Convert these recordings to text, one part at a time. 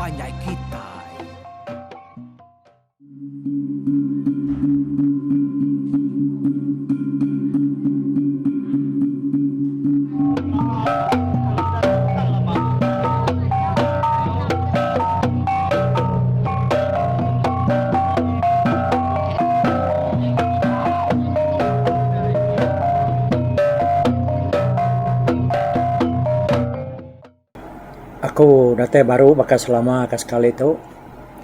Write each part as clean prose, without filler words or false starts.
panjai kitai. Aku datai baru baka selama ka sekali tu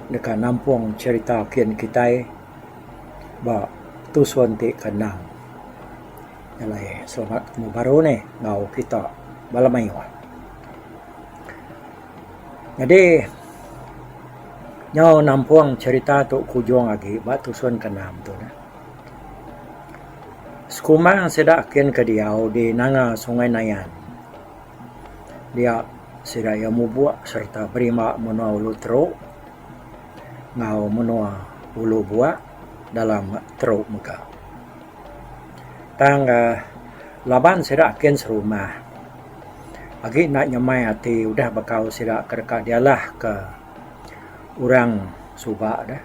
deka nampung cherita kin kitai ba tusun ti ke enam. Alai selamat betemu baru neh enggau kita bala mayuh. Nyadi nyau nampung cherita tu ke ujung agi ba tusun ke enam tu neh. Sekumbang sida kin ke diau di nanga Sungai Nayan. Dia sida iya mubuk sereta berima menua Ulu Teruk enggau menua Ulu Buak dalam Teruk mega. Tang laban sida kin serumah agi enda nyamai ati udah bekau sida ke deka dialah ke orang suba deh.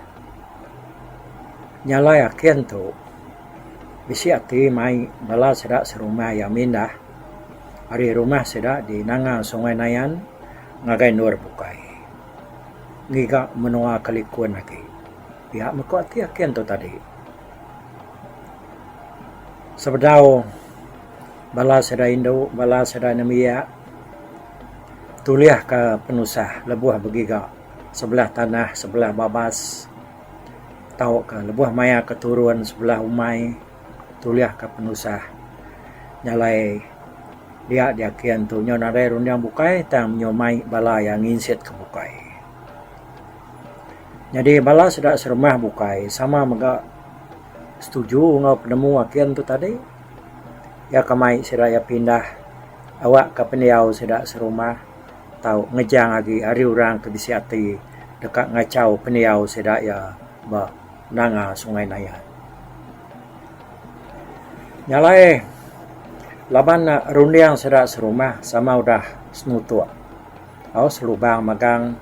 Nya alai akin tu bisi ati mai bala sida serumah iya mindah ari rumah sida di nanga Sungai Nayan ngagai endur bukai ngiga menua ke likun agi. Pia meh ku ati akin tu tadi. Sebedau bala sida indu, bala sida nembiak tulihka penusah lebuh begiga sebelah tanah sebelah babas tauka lebuh maya ke turun sebelah umai tulihka penusah nyalai dia diakin tu nyau nadai runding bukai tang nyau mai bala iya nginsit ke bukai. Nyadi bala sida serumah bukai sama mega setuju enggau penemu akin tu tadi iya ke mai sida iya pindah awak ka pendiau sida serumah tau ngejang agi ari orang ke bisi ati deka ngachau pendiau sida iya ba nanga Sungai Nayan. Nya alai laban runding sida serumah sama udah senutuk au selubang magang.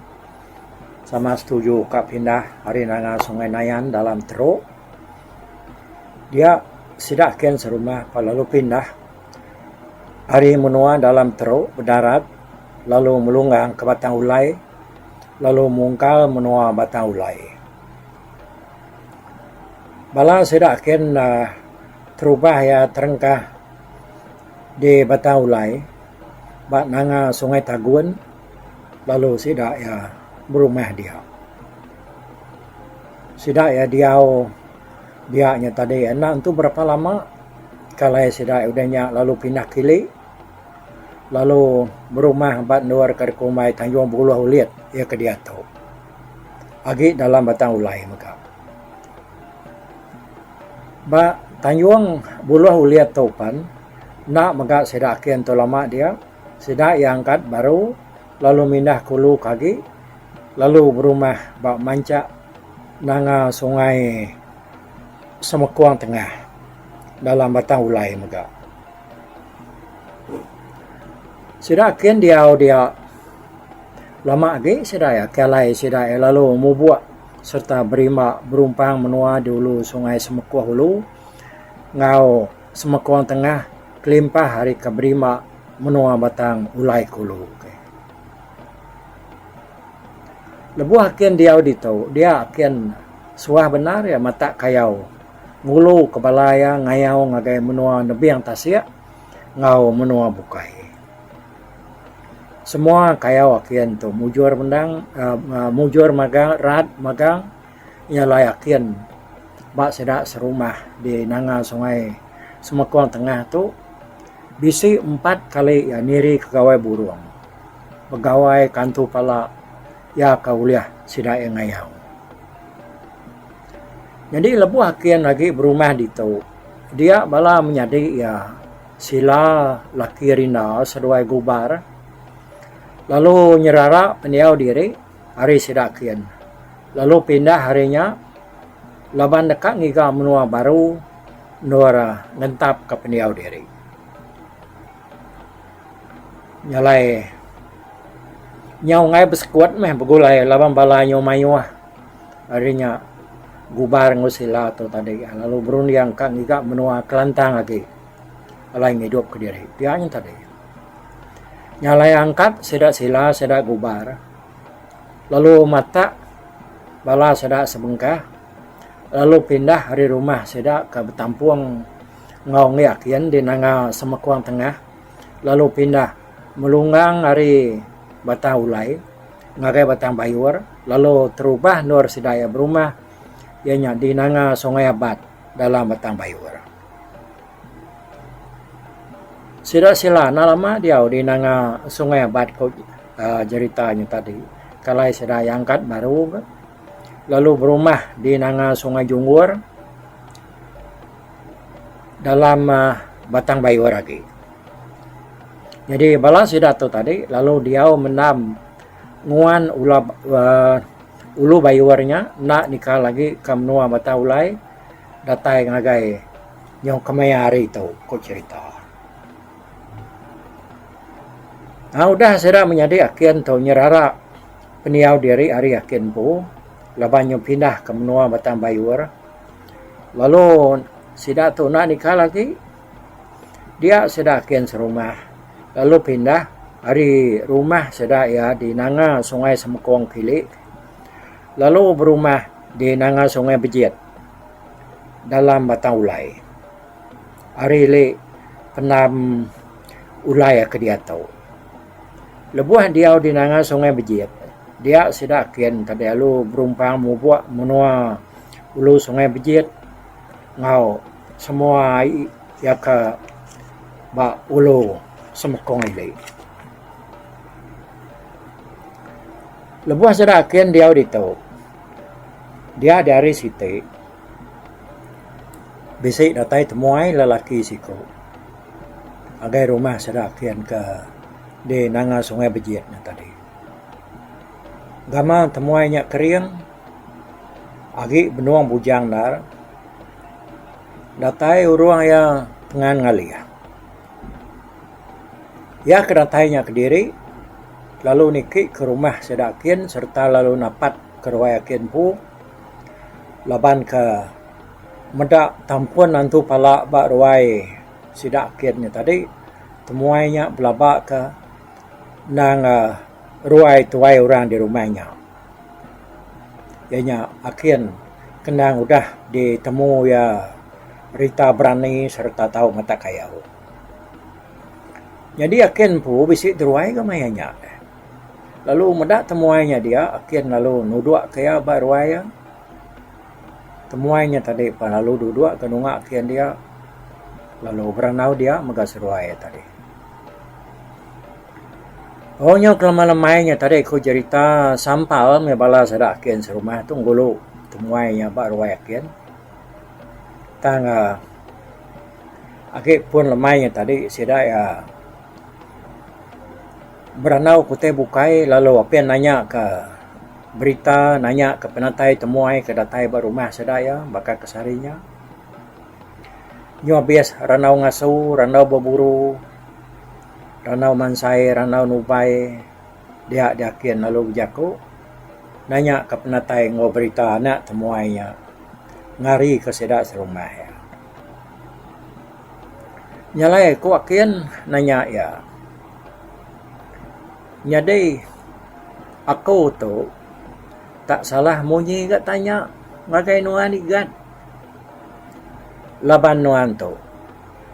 Sama setuju ka pindah ari nanga Sungai Nayan dalam teruk. Dia sida kin serumah pa lalu pindah ari menua dalam teruk bedarat lalu melunggang ke Batang Ulai lalu mungkal menua Batang Ulai. Bala sida kin uhh terubah iya terengkah di Batang Ulai ba nanga Sungai Tagun. Lalu sida iya berumah dia. Sida iya diau dia nya tadi enda entu berapa lama kalai sida udah nya lalu pindah kili lalu berumah ba endur ke dikumbai Tanjung Buluh Ulit iya ke diatu. Agi dalam Batang Ulai mega. Ba Tanjung Buluh Ulit tu pen enda mega sida akin tu lama dia. Sida iya angkat baru lalu mindah ke ulu ke agi lalu berumah ba manchak nanga Sungai Semekong Tengah dalam Batang Ulai mega. Sida kin diau dia lama agi sida iya ke alai sida iya lalu mubuk sereta berimba berumpang menua di ulu Sungai Semekoh Ulu enggau Semekong Tengah kelimpah ari ke berima menua Batang Ulai Kulu. Lebuh akin diau ditu, dia akin suah bendar iya matak kayau ngulu ke bala iya ngayau ngagai menua nebing tasik enggau menua bukai. Semua kayau akin tu mujur mendang uhh mujur magang rat magang. Iya alai akin ba sida serumah di nanga sungai Semekong Tengah tu bisi empat kali iya niri ke gawai burung begawai kantu pala iya ke ulih sida iya ngayau. Nyadi lebuh akin agi berumah ditu dia bala menyadi iya sila laki rinda seduai gubar lalu nyerara pendiau diri ari sida kin. Lalu pindah ari nya laban deka ngiga menua baru endur ngentapka pendiau diri. Nya alai. Nyau enggai besekut meh begulai laban bala nyau mayuh ari nya Gubar enggau Sila tu tadi lalu berunding ka ngiga menua kelantang agi alai ngidup kediri. Pia nya tadi. Nya alai angkat sida Sila sida Gubar lalu matak bala sida sebengkah lalu pindah ari rumah sida ke betampung enggau enggi akin di Nanga Semekong Tengah lalu pindah melunggang ari Batang Ulai ngagai Batang Bayur lalu terubah endur sida iya berumah iya nya di Nanga Sungai Abat dalam Batang Bayur. Sida sila enda lama diau di Nanga Sungai Abat ku uhh jerita nya tadi kalai sida iya angkat baru ga lalu berumah di Nanga Sungai Junggor dalam uhh Batang Bayur agi. Nyadi bala sida tu tadi lalu diau mendam nguan ula uhh ulu Bayur nya enda nikal agi ke menua Batang Ulai datai ngagai nyau kemaya hari tu ku cherita. Au udah sida menyadi akin tu nyerara pendiau diri ari akin empu laban nyau pindah ke menua Batang Bayur lalu sida tu enda nikal agi dia sida akin serumah lalu pindah ari rumah sida iya di Nanga Sungai Semekong Kili lalu berumah di Nanga Sungai Bejit dalam Batang Ulai. Ari ili pendam Ulai ke diatu. Lebuh diau di Nanga Sungai Bejit dia sida akin tadi lalu berumpang mubok menua ulu Sungai Bejit enggau semua ai iya ke ba ulu Semekong ili. Lebuh sida akin diau ditu dia di hari siti bisi datai temuai lelaki siku ngagai rumah sida akin ke di Nanga Sungai Bejit nya tadi. Gamal temuai nya kering agi benung bujang endar datai urung iya tengan ngalih. Iya ke datai nya kediri lalu niki ke rumah sida akin sereta lalu napat ke ruai akin empu laban ke meda tampun antu pala ba ruai sida akin nya tadi temuai nya belaba ke endang ruai tuai orang di rumah nya. Iya nya akin kendang udah ditemu iya rita berani sereta tau matak kayau. Nyadi akin empu bisi teruai ga maya nya. Lalu meda temuai nya dia akin lalu nudok ke iya ba ruai iya. Temuai nya tadi pa lalu dudok ke nunga akin dia lalu berandau dia mega seruai iya tadi. Oh nyau ke lemai-lemai nya tadi ku jerita sampal meh bala sida akin serumah tu ngulu temuai nya ba ruai akin. Tang uhh agi pun lemai nya tadi sida iya berandau ke utai bukai lalu apin nanya ka berita nanya ka penatai temuai ke datai ba rumah sida iya baka ke sehari nya. Nyau abis randau ngasu randau beburu randau mansai randau nubai dia diakin lalu bejaku nanya ka penatai enggau berita anak temuai nya ngari ka sida serumah iya. Nya alai ku akin nanya iya. Nyadi aku tu tak salah munyi ga tanya ngagai nuan igat. Laban nuan tu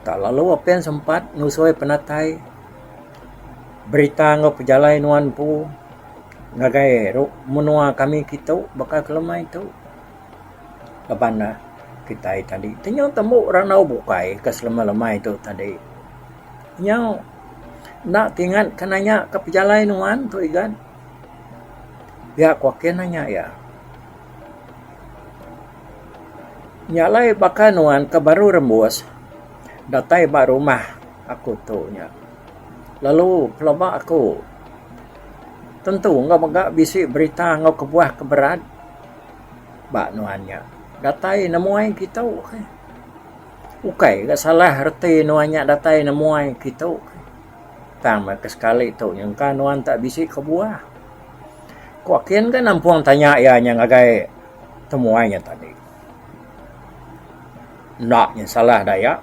tak lalu apin sempat nusui penatai berita enggau pejalai nuan empu ngagai menua kami kitu baka ke lemai tu. Laban ne kitai tadi ti nyau tembu randau bukai ke selama lemai tu tadi. Nyau enda tingat ke nanya ke pejalai nuan tu igan. Pia ku akin nanya iya. Nya alai baka nuan ke baru rembus datai ba rumah aku tu nya. Lalu pelaba aku tentu enggau mega bisi berita enggau kebuah ke berat. Ba nuan nya datai nemuai kitu keh. Ukai ga salah reti nuan nya datai nemuai kitu keh. Tang meh ke sekali tu nyengka nuan tak bisi kebuah. Ku Akin ga nampung tanya iya nya ngagai temuai nya tadi. Enda nya salah daya,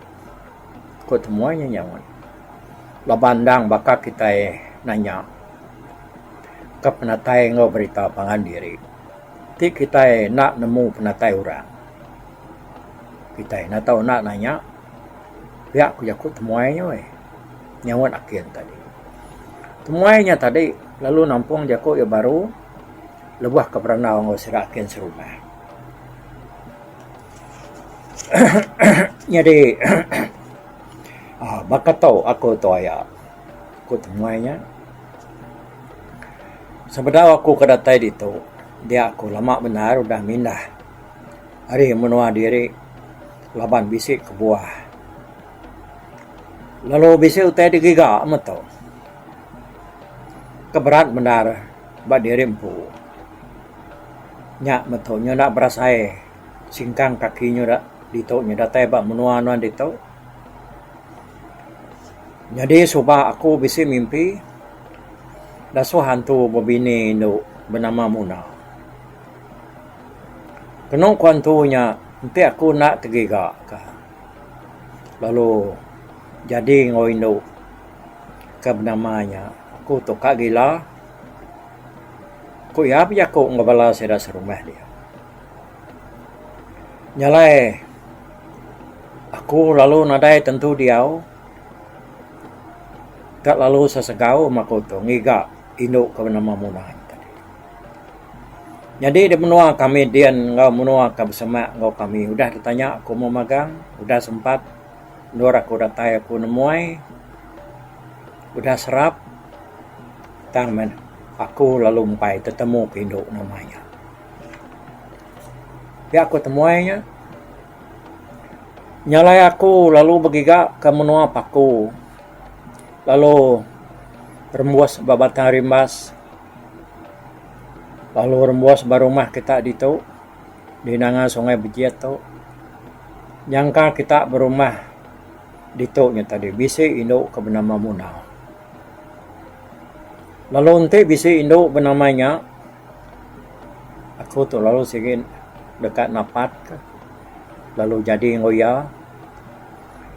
ku temuai nya nyaut. Laban endang baka kitai nanya ke penatai enggau berita pangan diri ti kitai enda nemu penatai orang. Kitai enda tau enda nanya pia ku jaku temuai nya weh nyaut akin tadi. Temuai nya tadi lalu nampung jaku iya baru lebuh ke berandau enggau sida akin serumah. Nyadi aaa baka tu aku tu aya ku temuai nya. Sebedau aku ke datai ditu dia aku lama bendar udah mindah ari menua diri laban bisi kebuah. Lalu bisi utai digiga meh tu. Ke berat bendar ba diri empu. Nya meh tu nyau enda berasai singkang kaki nyu ditu nyu datai ba menua nuan ditu. Nyadi suba aku bisi mimpi dasuh antu bebini indu benama Muna. Kenu ku antu nya enti aku enda tegiga ka lalu jadi enggau indu ke benama nya aku tu ka gila ku iya bejaku enggau bala sida serumah dia. Nya alai aku lalu nadai tentu diau ka lalu sesegau meh aku tu ngiga indu ke benama Muna nya tadi. Nyadi da menua kami din enggau menua ke besemak enggau kami udah ditanya aku meh magang udah sempat endur aku datai aku nemuai udah serap tang meh aku lalu empai tetemu ke indu nama nya. Pia ku temuai nya. Nya alai aku lalu begiga ke menua Paku lalu rembus ba Batang Rimbas lalu rembus ba rumah kita ditu di nanga Sungai Bejit tu. Nyangka kita berumah ditu nya tadi bisi indu ke benama Muna. Lalu enti bisi indu benama nya. Aku tu lalu sigi deka napat ka lalu jadi enggau iya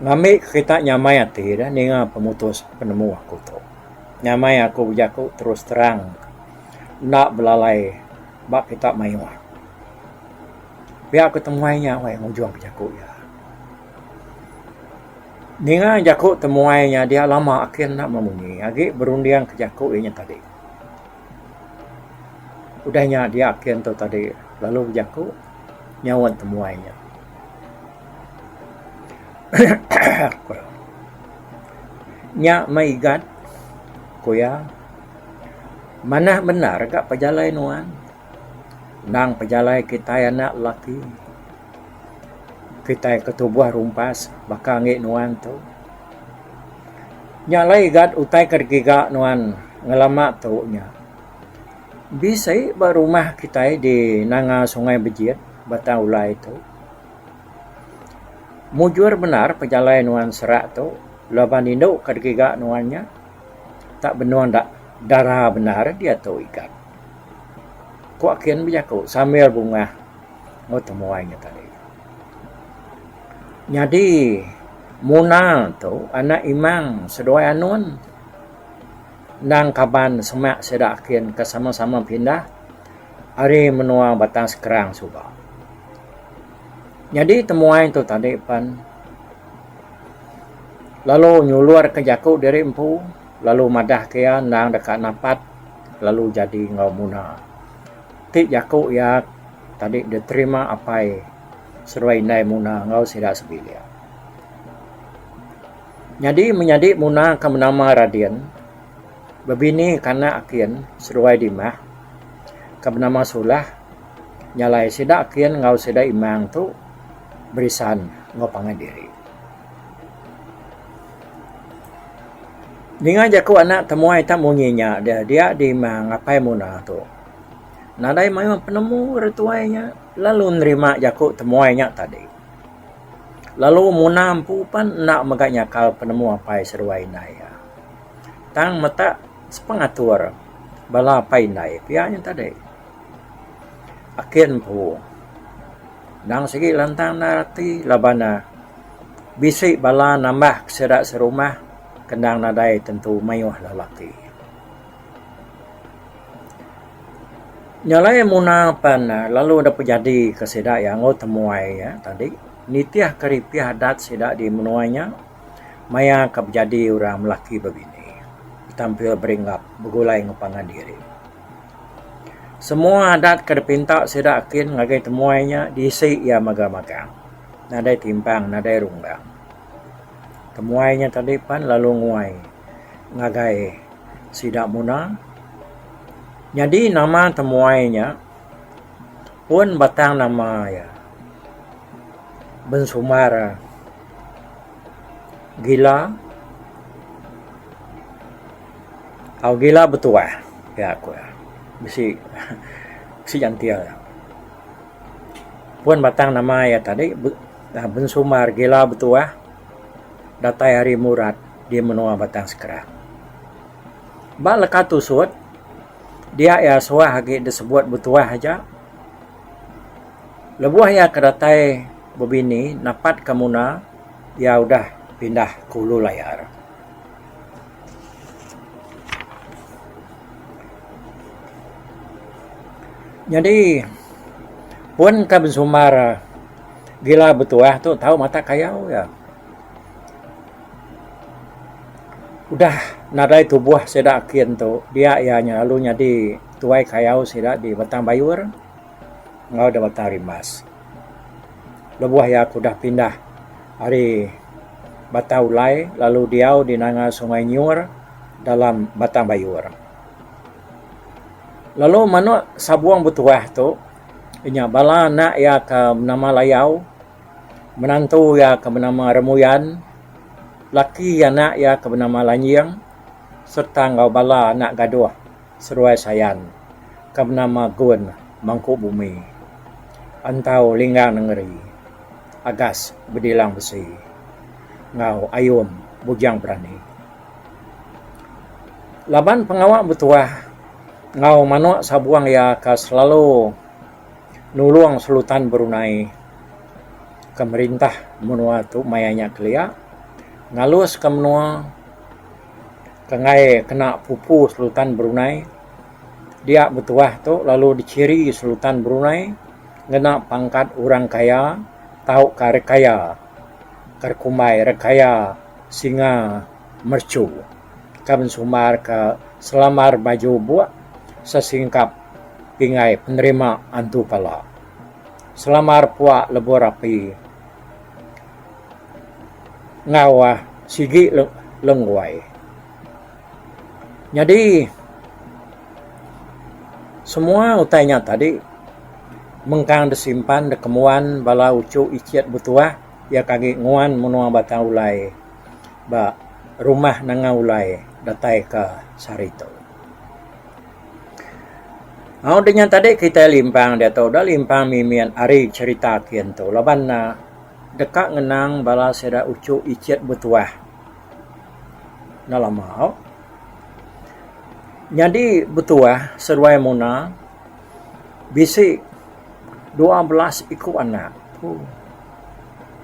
ngambi kita nyamai ati da ninga pemutus penemu aku tu. Nyamai aku bejaku terus terang enda belalai ba kita mayuh. Pia ku temuai nya weh ngujung jaku iya. Ninga jaku temuai nya dia lama akin enda memunyi agi berunding ke jaku iya nya tadi. Udah nya dia akin tu tadi lalu bejaku nyaut temuai nya. Nya meh igat ku iya manah bendar ga pejalai nuan endang pejalai kitai anak lelaki kitai ke tubuh rumpas baka enggi nuan tu. Nya alai igat utai ke digiga nuan ngelama tu nya. Bisi ba rumah kitai di nanga Sungai Bejit Batang Ulai tu. Mujur bendar pejalai nuan serak tu laban indu ke digiga nuan nya tak benung da dara bendar diatu igat. Ku Akin bejaku sambil bungah enggau temuai nya tadi. Nyadi Muna tu anak Imang seduai Anun endang kaban semak sida akin ke sama-sama pindah ari menua Batang Skrang suba. Nyadi temuai tu tadi pen lalu nyulurka jaku diri empu lalu madahka iya endang deka napat lalu jadi enggau Muna. Ti jaku iya tadi diterima apai seduai indai Muna enggau sida sebilik. Nyadi menyadi Muna ke benama Radin bebini ke anak akin seduai Dimah ke benama Sulah nyalai sida akin enggau sida Imang tu berisan enggau pangan diri. Ninga jaku anak temuai tak munyi nya dia Dimang apai Muna tu. Nadai mayuh penemu orang tuai nya lalu nerima jaku temuai nya tadi. Lalu Muna empu pan enda mega nyakal penemu apai seduai indai iya. Tang meta sepengatur. Bala apai indai pia nya tadi. Akin empu endang sigi lantang endar ati laban ne bisi bala nambah sida serumah ke endang nadai tentu mayuh lelaki. Nya alai muna pen lalu dep jadi ke sida iya enggau temuai iya tadi nitih ke ripih adat sida di menua nya maya ke bejadi orang melaki bebini betampil beringgap begulai enggau pangan diri. Semua adat ke dipinta sida akin ngagai temuai nya diisi iya magang-magang nadai timpang nadai runggang. Temuai nya tadi pen lalu nguai ngagai sida muna. Nyadi nama temuai nya pun batang nama iya bensumbar gila au gila betuah pia ku iya bisi bisi jantil. Pun batang nama iya tadi bensumbar gila betuah datai ari Murat di menua Batang Skrang. Ba leka tusut, dia iya suah agi disebut betuah aja. Lebuh iya ke datai bebini napatka muna, iya udah pindah ke Ulu Layar. Nyadi pun ka besumbar gila betuah tu tau matak kayau iya. Udah nadai tubuh sida akin tu dia iya nya lalu nyadi tuai kayau sida di Batang Bayur enggau da Batang Rimbas. Lebuh iya ke udah pindah ari Batang Ulai lalu diau di nanga Sungai Nyiur dalam Batang Bayur. Lalu manuk sabung betuah tu inya bala anak iya ke benama Layau. Menantu iya ke benama Remuyan, laki anak iya ke benama Lanjing sereta enggau bala anak gaduh seruai Sayan ke benama Gun Mangku Bumi, Antau Linggang Nengeri, Agas Bedilang Besi enggau Ayum Bujang Berani. Laban pengawa betuah enggau manuk sabung iya ke selalu. Nulung Sultan Brunei ke merintah menua tu maya nya kelia ngaluska menua ke enggai kena pupu Sultan Brunei dia betuah tu lalu dichiri Sultan Brunei ngena pangkat orang kaya tauka rekaya ke kumbai rekaya singa mercu ka bensumbar ka selambar baju buk sesingkap pinggai penerima antu pala. Selambar pua lebur api enggau sigi lengguai. Nyadi semua utai nya tadi mengkang disimpan dikembuan bala uchu ichit betuah iya ke agi nguan menua Batang Ulai ba rumah Nanga Ulai datai ke sehari tu. Au deh nya tadi kitai limpang diatu dah limpang mimit ari cherita kin tu laban ne deka ngenang bala sida uchu ichit betuah enda lama au. Nyadi betuah seduai muna bisi 12 iku anak.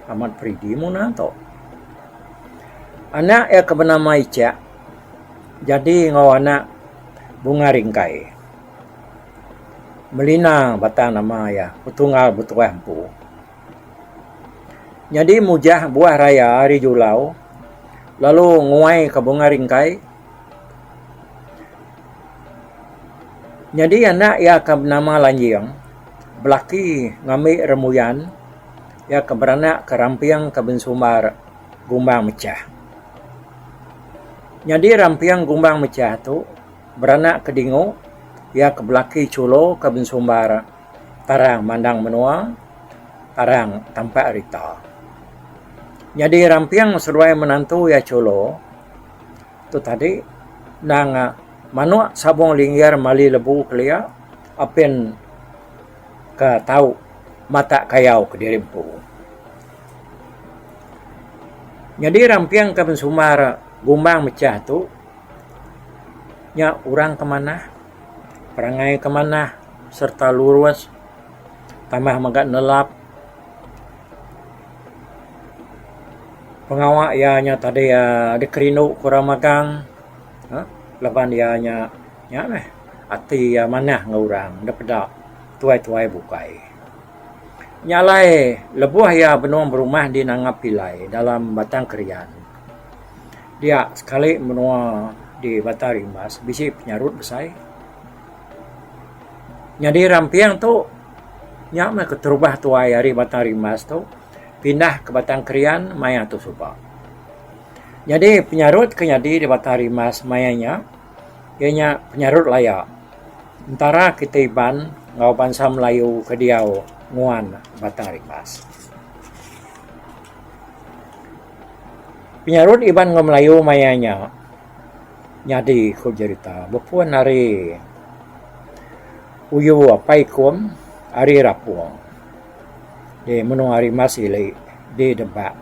Amat peridi muna tu. Anak iya ke benama Ichak jadi enggau anak Bunga Ringkai. Melina batang nama iya betunggal betuah empu. Nyadi mujah buah raya ari Julau lalu nguai ka Bunga Ringkai. Nyadi anak iya ke benama Lanjing belaki ngambi Remuyan iya ke beranak ke Ramping ke bensumbar Gumbang Mechah. Nyadi Ramping Gumbang Mechah tu beranak ke Dingu iya ke belaki Chulo ke bensumbar Tarang Mandang Menua, Tarang Tampak Rita. Nyadi Ramping seduai menantu iya Chulo tu tadi endang manuk sabung linggir mali lebu kelia apin ke tau matak kayau kediri empu. Nyadi ramping ke bensumbar gumbang mechah tu nya orang ke manah. Perangai ke manah sereta lurus tambah mega nelap. Pengawa iya nya tadi uhh dikerindu ku orang magang uhh laban iya nya, nya meh ati iya manah enggau orang da peda tuai-tuai bukai. Nya alai lebuh iya benung berumah di Nanga Pilai dalam Batang Krian dia sekali menua di Batang Rimbas bisi penyarut besai. Nyadi Ramping tu nya meh keterubah tuai ari Batang Rimbas tu pindah ke Batang Krian maya tu suba. Nyadi penyarut ke nyadi di Batang Rimbas maya nya iya nya penyarut laya entara kitai Iban enggau bansa Melayu ke diau nguan Batang Rimbas. Penyarut Iban enggau Melayu maya nya nyadi ku jerita bepun ari Uyu Apai Kum ari Rapong di menua Rimbas ili di Debak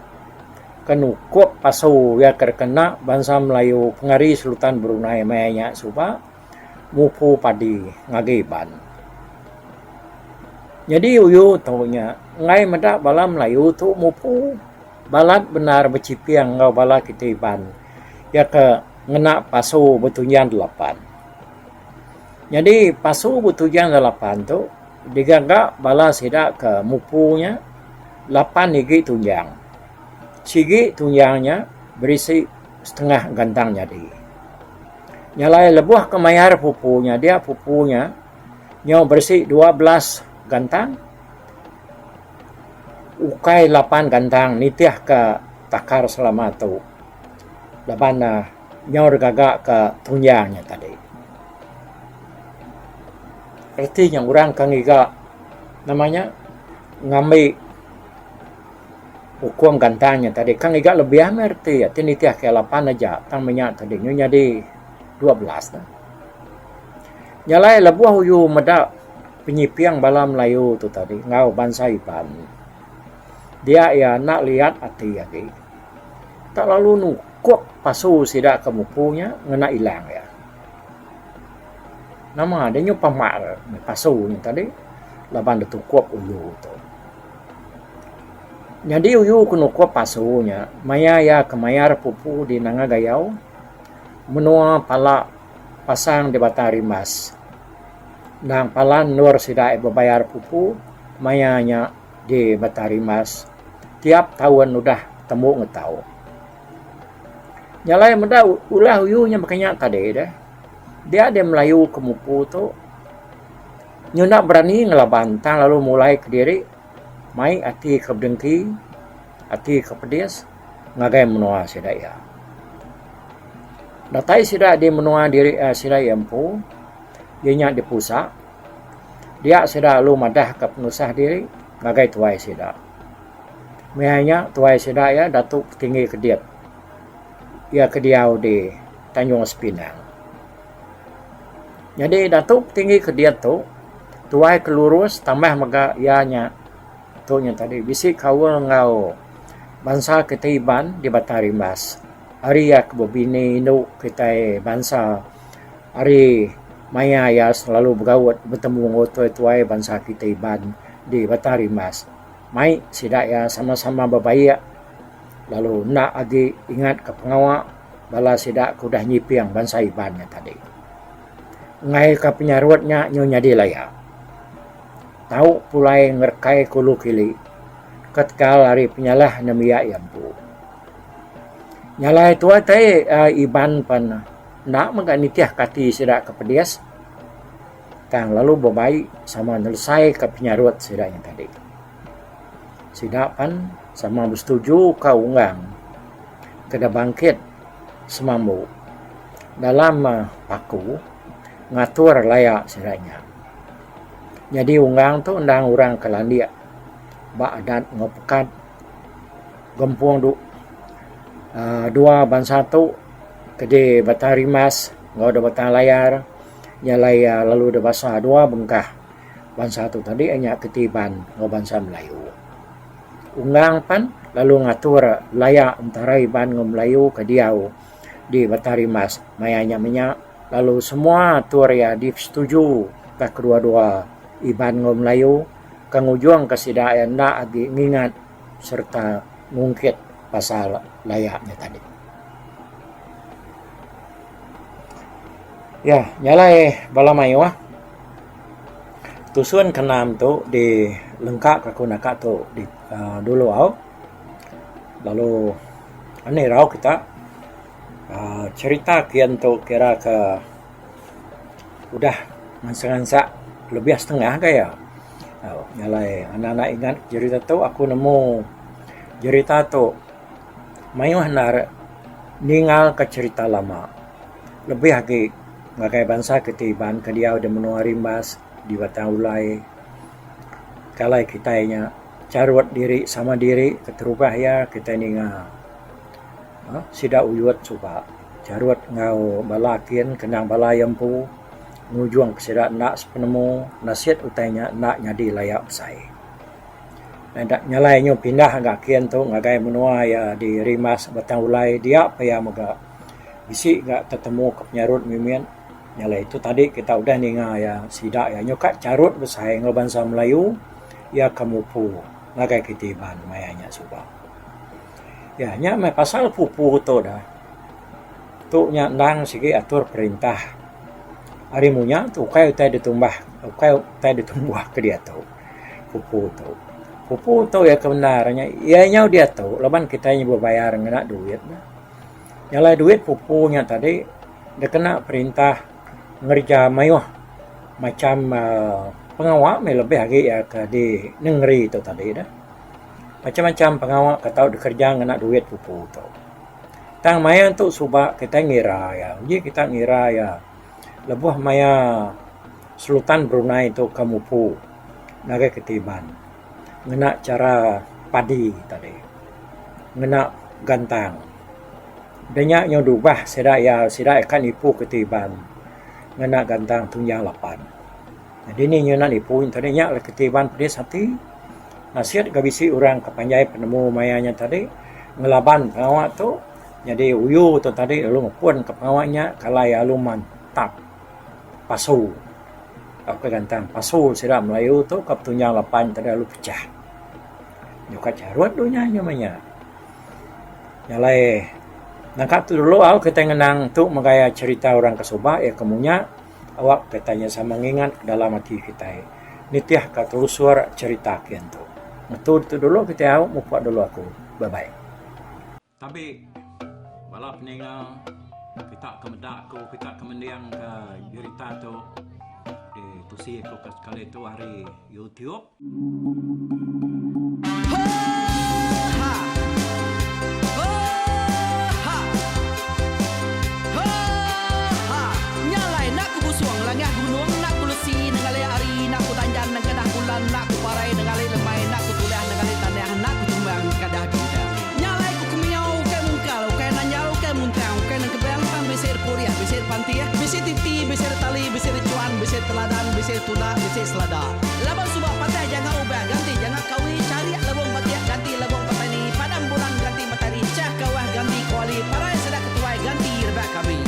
ke nukup pasu iya ke kena bansa Melayu pengari Sultan Brunei maya nya suba mupu padi ngagai Iban. Nyadi uyu tu nya enggai meda bala Melayu tu mupu balat bendar bechiping enggau bala kitai Iban iya ke ngena pasu betunjang delapan. Nyadi pasu betunjang delapan tu digaga bala sida ke mupu nya lapan igi tunjang. Sigi tunjang nya berisi setengah gantang nyadi. Nya alai lebuh ke mayar pupu nya dia pupu nya nyau berisi 12 gantang ukai lapan gantang nitih ka takar selama tu laban ne nyau digaga ka tunjang nya tadi. Reti nya orang ke ngiga nama nya ngambi Ukum gantang nya tadi kan ngiga lebih meh reti iya ti nitih ke lapan aja tang menya tadi nyu nyadi 12 ne. Nya alai lebuh uyu meda penyiping bala Melayu tu tadi enggau bansa Iban dia iya enda liat ati agi tak lalu nukup pasu sida ke mupu nya ngena ilang iya. Nama deh nyu pama pasu nya tadi laban ditukup uyu tu. Nyadi uyu ke nukup pasu nya maya iya ke mayar pupu di Nanga Gayau menua pala pasang di Batang Rimbas. Endang palan endur sida iya bebayar pupu maya nya di Batang Rimbas tiap taun udah tembu ngetau. Nya alai meda ulah uyu nya baka nya tadi deh dia deh Melayu ke mupu tu nyunda berani ngelaban tang lalu mulai kediri. Mai ati ke bedengki, ati ke pedis ngagai menua sida iya. Datai sida di menua diri sida iya empu, iya nya di Pusa, dia sida lalu madahka penusah diri ngagai tuai sida. Maya nya tuai sida iya Datu Petinggi Kedit iya ke diau di Tanjung Sepinang. Nyadi Datu Petinggi Kedit tu Tuai ke lurus tambah mega iya nya tu nya tadi bisi kaul enggau bansa kitai Iban di Batang Rimbas. Ari iya ke bebini indu kitai bansa ari maya iya selalu begaut betemu enggau tuai-tuai bansa kitai Iban di Batang Rimbas. Mai sida iya sama-sama bebaik lalu enda agi ingat ke pengawa bala sida ke udah nyiping bansa Iban nya tadi. Enggai ka penyarut nya nyu nyadi laya. Tau pulai ngerekai ke ulu kili ketegal ari penyalah nembiak iya empu. Nya alai tuai tai Iban pen enda mega nitih ka ati sida ke pedis tang lalu bebai sama nelesai ka penyarut sida nya tadi. Sida pen sama besetuju ka unggang ke da bangkit semambu dalam paku ngatur laya sida nya. Nyadi unggang tu endang orang ke landik ba adat enggau pekat gempung du uhh dua bansa tu ke di Batang Rimbas enggau da Batang Layar nya alai iya lalu da basa dua bengkah bansa tu tadi inya ke ti Iban enggau bansa Melayu. Unggang pan lalu ngatur laya entara Iban enggau Melayu ke diau di Batang Rimbas maya nya menya. Lalu semua atur iya disetuju ka kedua-dua Iban enggau Melayu ke ngujungka sida iya enda agi ngingat sereta ngungkit pasal laya nya tadi. Ya, nya alai bala mayuh tusun ke enam tu dilengka ka aku naka tu uhh dulu au lalu anih irau kita uhh cherita kian tu kira ke udah ngansak-ngansak lebih setengah gaya. Nya alai anak-anak ingat jerita tu aku nemu jerita tu mayuh enda ningal ka cherita lama lebih agi ngagai bansa kiti Iban ke diau di menua Rimbas di Batang Ulai kalai kitai nya charut diri sama diri keterubah iya kitai ninga. Sida uyut suba charut enggau bala kin kenang bala iya empu ngujung ke sida enda sepenemu nasit utai nya enda nyadi laya besai. Nyalai nyu pindah ga kin tu ngagai menua iya di Rimbas Batang Ulai dia pa iya mega bisi ga tetemu ke penyarut mimit nyalai tu tadi kita udah ninga iya sida iya nyuka charut besai enggau bansa Melayu iya ke mupu ngagai kitai Iban maya nya suba. Ya nya meh pasal pupu tu dah. Tu nya endang sigi atur perintah. Ari munya tu ukai utai ditumbah ukai utai ditumbuh ke diatu pupu tu. Pupu tu iya ke bendar nya iya nyau diatu laban kitai bebayar ngena duit. Nya alai duit pupu nya tadi dikena perintah ngereja mayuh macam uhh pengawa meh lebih agi iya ke di nengeri tu tadi dah. Macam-macam pengawa ke tau dikereja ngena duit pupu tu. Tang maya tu suba kitai ngira iya, uji kita ngira iya lebuh maya Sultan Brunei tu ke mupu ngagai kitai Iban ngena chara padi tadi ngena gantang. Udah nya nyau diubah sida iya sida ka nipu kitai Iban ngena gantang tunjang lapan. Dini nyunan nipu nya tadi nya keti iban pedis ati nasit ga bisi orang ke panjai penemu maya nya tadi ngelaban pengawa tu nyadi uyu tu tadi lalu ngepun ka pengawa nya kalai lalu mantap pasu tauka gantang pasu sida melayu tu ka betunjang lapan tadi lalu pecah. Nyukat charut dunya nya meh nya. Nya alai nangka tu dulu au kitai ngenang tu mega cherita orang ke suba iya ke munya. Awak kitai nya sama ngingat dalam ati kitai nitih ka telusur cherita kian tu. Ngetu ditu dulu kitai au mupok dulu aku. Bye bye. Tabi bala peninga kita ke meda aku kita ke mending ka jerita tu di tusi aku ke sekali tu ari YouTube. Laban suba patah janga ubah ganti janga kawi charik lebung batik ganti lebung petani padam bulan ganti matari chah kawah ganti kuali parai sida ketuai ganti rebak kami.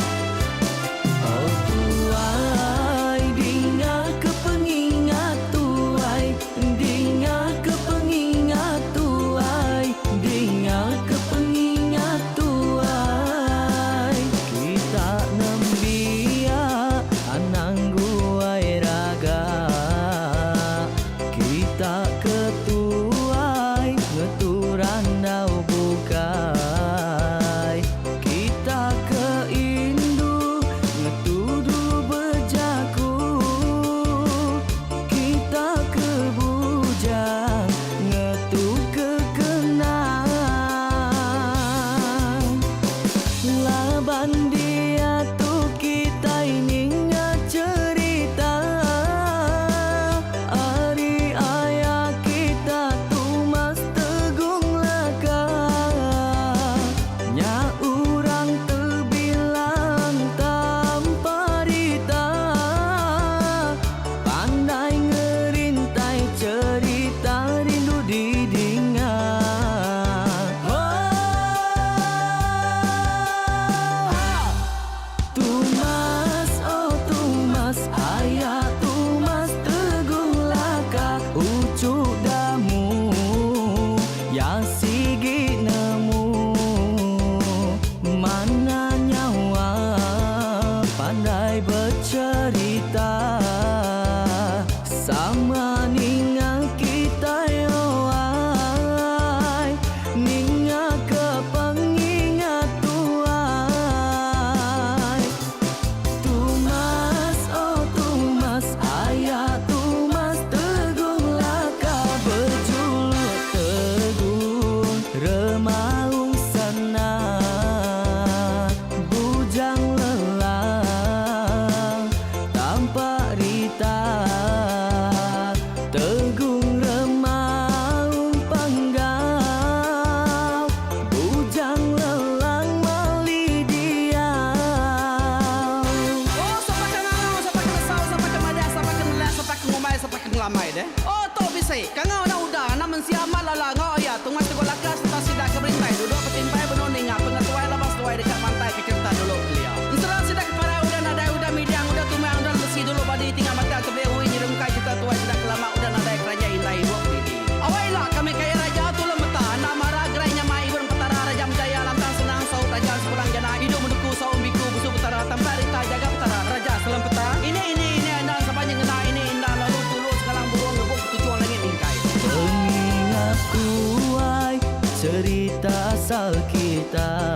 Oh tuai dinga ke pengingat tuai dinga ke pengingat tuai dinga ke pengingat tuai kita nembiak anang guai raga. Kita ke tuai ngetu. Kitai becerita Sama ninga kitai oh ai Ninga ke pengingat tuai Tumas oh tumas aya tumas Tegung laka bejuluk tegung Remaung sana Bujang lelang Tampak rita Tegung remaung panggau Bujang lelang mali diau. Oh sapa ke ngangau sapa ke nesau sapa ke madah sapa ke nelak sapa ke ngumbai sapa ke ngelamai deh. Oh tu bisi kangau anak uda anak mensia amat lala enggau aya tungas teguk laka sereta sida ke berintai duduk betimpai benung ninga pengetuai laban seduai deka mantai ke cherita dulu kelia. Ensera sida ke parai udah nadai udah midang udah tumang udah lemesi dulu badi tinggal batang tebing ui nyerungkai cherita tuai sida ke lama udah nadai keranjai indai ibuk didi. Awai ila kami kaya raja tulung meta enda mara gerai nyamai ibun petara raja menjaya lantang senang saut raja sepulang jana idup menuku saum biku busu petara tampak rita jaga petara raja selem peta ini ini ini enda sapa nyengena ini enda lalu tulu sengalang burung ngebuk ketuchung langit mingkai. Pengingat ku ai cerita asal kita.